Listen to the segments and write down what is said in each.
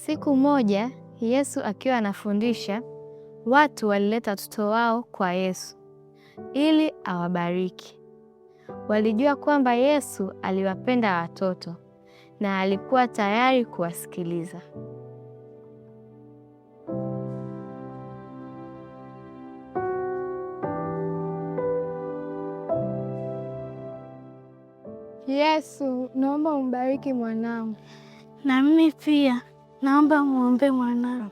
Siku moja Yesu akiwa anafundisha, watu walileta watoto wao kwa Yesu ili awabariki. Walijua kwamba Yesu aliwapenda watoto na alikuwa tayari kuwasikiliza. Yesu, naomba umbariki mwanangu. Na mimi pia naomba muombe mwanangu.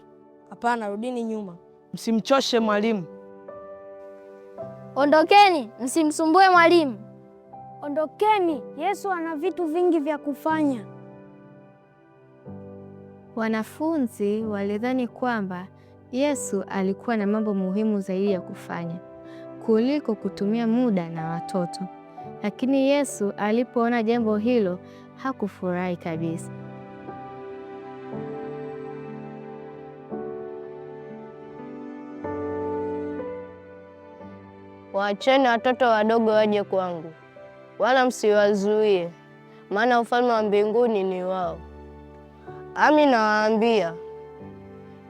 Hapana, rudini nyuma, msimchoshe mwalimu. Ondokeni, msimsumbue mwalimu. Ondokeni, Yesu ana vitu vingi vya kufanya. Wanafunzi walidhani kwamba Yesu alikuwa na mambo muhimu zaidi ya kufanya kuliko kutumia muda na watoto. Lakini Yesu alipoona jambo hilo hakufurahi kabisa. Waacheni watoto wadogo waje kwangu, wala msiwazuie, maana ufalme wa mbinguni ni wao. Amin, nawaambia,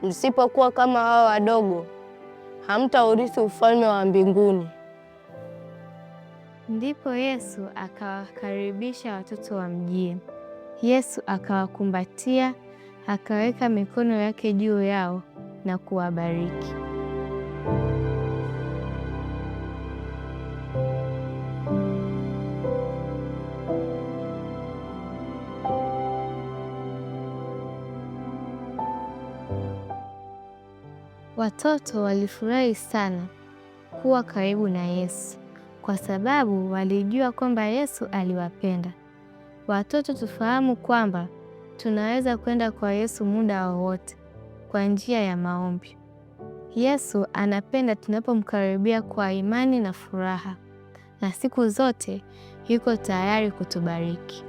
msipokuwa kama hao wadogo, hamtaurithi ufalme wa mbinguni. Ndipo Yesu akawakaribisha watoto wamjie. Yesu akawakumbatia, akaweka mikono yake juu yao na kuwabariki. Watoto walifurahi sana kuwa karibu na Yesu kwa sababu walijua kwamba Yesu aliwapenda. Watoto tufahamu kwamba tunaweza kwenda kwa Yesu muda wowote kwa njia ya maombi. Yesu anapenda tunapomkaribia kwa imani na furaha, na siku zote yuko tayari kutubariki.